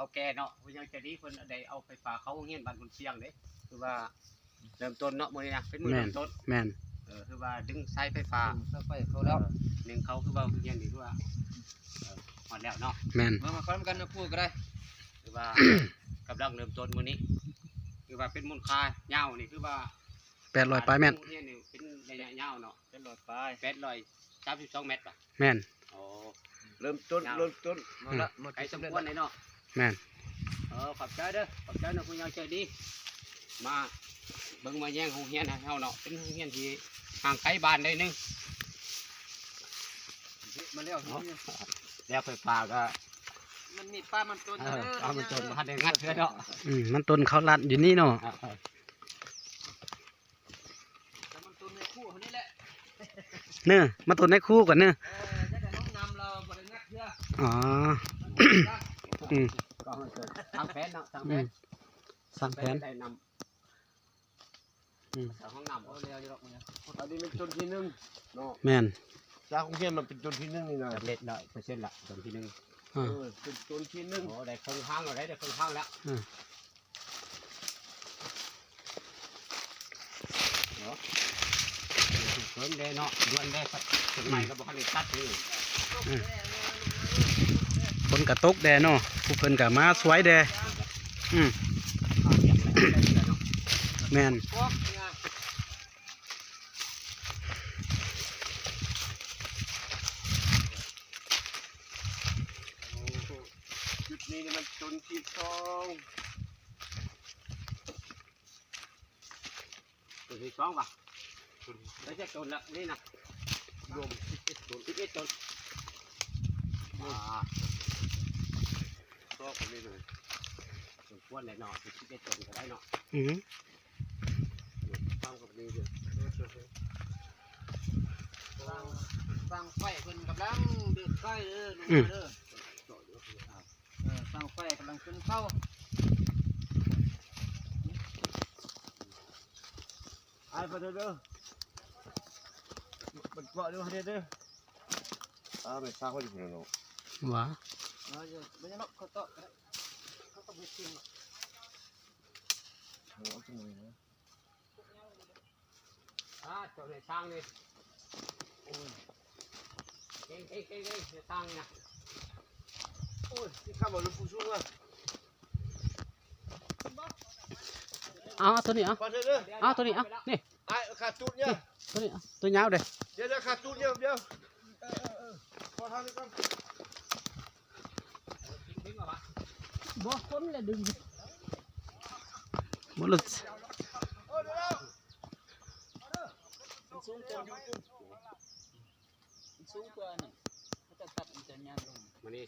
ເຖົ້າແກ່ເນາະ ຜູ້ໃຫຍ່ໃຈດີເພິ່ນໄດ້ເອົາໄຟຟ້າເຂົ້າໂຮງຮຽນບ້ານໂພນຊຽງເດ້ ຄືວ່າເລີ່ມຕົ້ນເນາະ ມື້ນີ້ນະ ເປັນມື້ເລີ່ມຕົ້ນ ແມ່ນ ເອີ ຄືວ່າດຶງສາຍໄຟຟ້າ ເອີ ສາຍໄຟເຂົ້າແລ້ວ ເອີ ດຶງເຂົ້າ ຄືວ່າໂຮງຮຽນນີ້ຄືວ່າ ເອີ ຮອດແລ້ວເນາະ ແມ່ນ ມາ ມາຟັງນຳກັນນະ ຜູ້ກໍໄດ້ ຄືວ່າກຳລັງເລີ່ມຕົ້ນມື້ນີ້ ຄືວ່າເປັນມູນຄ່າຍາວນີ້ ຄືວ່າ ແປດຮ້ອຍປາຍແມັດ ໂຮງຮຽນນີ້ເປັນໄລຍະຍາວເນາະ ແປດຮ້ອຍປາຍ ແປດຮ້ອຍສາມສິບສອງແມັດຫວາ ແມ່ນ ໂອ້ ເລີ່ມຕົ້ນ ເລີ່ມຕົ້ນ ເນາະ ໄກສົມຄວນເດເນາະ ແມ່ນ ເອີ ຂອບໃຈເດີ ຂອບໃຈນະ ຜູ້ໃຫຍ່ໃຈດີ ມາເບິ່ງມາແຍງໂຮງຮຽນໃຫ້ເຮົາເນາະ ເປັນໂຮງຮຽນທີ່ຫ່າງໄກບ້ານໜ້ອຍໜຶ່ງ ມາແລ້ວ ແລ້ວໄຟຟ້າກໍ ມັນມີປາມັນຕົ້ນ ເອີ ປາມັນຕົ້ນ ບໍ່ທັນໄດ້ງັດເທື່ອເນາະ ອືມ ມັນຕົ້ນເຂົ້າລັດຢູ່ນີ້ເນາະ ເອີ ແຕ່ມັນຕົ້ນໃນຄູນີ້ແຫຼະ ເນີ ມາຕົ້ນໃນຄູກ່ອນເນີ ເອີ ແຕ່ນ້ອງນຳລາວບໍ່ໄດ້ງັດເທື່ອ ອໍ ອືມ ສ້າງແຜນເນາະ ສ້າງແຜນ ອືມ ສ້າງແຜນ ໄດ້ນຳ ອືມ ສ້າງຫ້ອງນ້ຳ ເອົາແລ້ວຢູ່ດອກມື້ນີ້ ອັນນີ້ແມ່ນຕົ້ນທີໜຶ່ງເນາະ ແມ່ນ ຈາກໂຮງຮຽນມັນເປັນຕົ້ນທີໜຶ່ງນີ້ນະ ສຳເລັດຮ້ອຍເປີເຊັນລະ ຕົ້ນທີໜຶ່ງ ເອີ ເປັນຕົ້ນທີໜຶ່ງ ໂອ້ ໄດ້ເຄິ່ງທາງແລ້ວ ໄດ້ເຄິ່ງທາງແລ້ວ ອືມ ເນາະ ເພິ່ນແດ່ເນາະ ດ່ວນແດ່ ຕົ້ນໄມ້ກໍບໍ່ທັນໄດ້ຕັດເລີຍ ອືມ ຝົນກໍຕົກແດ່ເນາະ ຜູ້ເພິ່ນກໍມາຊ່ວຍແດ່ ອືມ ແມ່ນ ຈຸດນີ້ມັນຕົ້ນທີສອງ ຕົ້ນທີສອງຫວາ ໄດ້ຈັກຕົ້ນລະນີ້ນະ ລວມສິບເອັດຕົ້ນ ສິບເອັດຕົ້ນ ອືມ ອ່າ ຊອກນີ້ເລີຍ ສົມຄວນແຫຼະເນາະ ສິບເອັດຕົ້ນກໍໄດ້ເນາະ ອືມ ຕາມກັບນີ້ເດີ ສ້າງໄຟເພິ່ນກຳລັງເດີນໄຟເດີ ອືມ ລົງມາເດີ ເອີ ສ້າງໄຟກຳລັງຂຶ້ນເຕົາ ອ້າຍ ໄປເດີ ມັນເກາະຢູ່ຫັ້ນເດີ ອ້າ ໄປຊາກໄວ້ຢູ່ພຸ້ນເນາະ ຫວາ ເອີ ບໍ່ຍັງເນາະ ເຂົາເຕາະກໍໄດ້ ເຂົາກໍບໍ່ເຮັດເຖິງເນາະ ເອົາຈັງໃດນະ ອ່າ ເຈົ້າໄດ້ສ້າງນີ້ ໂອ້ຍ ເກັ່ງໆໆໆ ໄດ້ສ້າງນີ້ນະ ໂອ້ຍ ຊິຂ້າມມາລົງຜູ້ສູງວ່າ ເອົາ ເອົາໂຕນີ້ ເອົາ ໄປເດີ ເອົາໂຕນີ້ ເອົາ ນີ້ ອ້າຍ ຂາຕູດເນຍ ໂຕນີ້ ເອົາ ໂຕຍາວເດ້ ດຽວໆ ຂາຕູດເນຍ ດຽວ ເອີໆໆ ຂໍທາງນີ້ກ່ອນ ບໍ່ຄົນລະດຶງ ບໍ່ລະ ມັນສູງກວ່າ ມັນສູງກວ່ານັ້ນ ເຂົາເຈົ້າຕັດມັນຈະຍາວລົງ ມື້ນີ້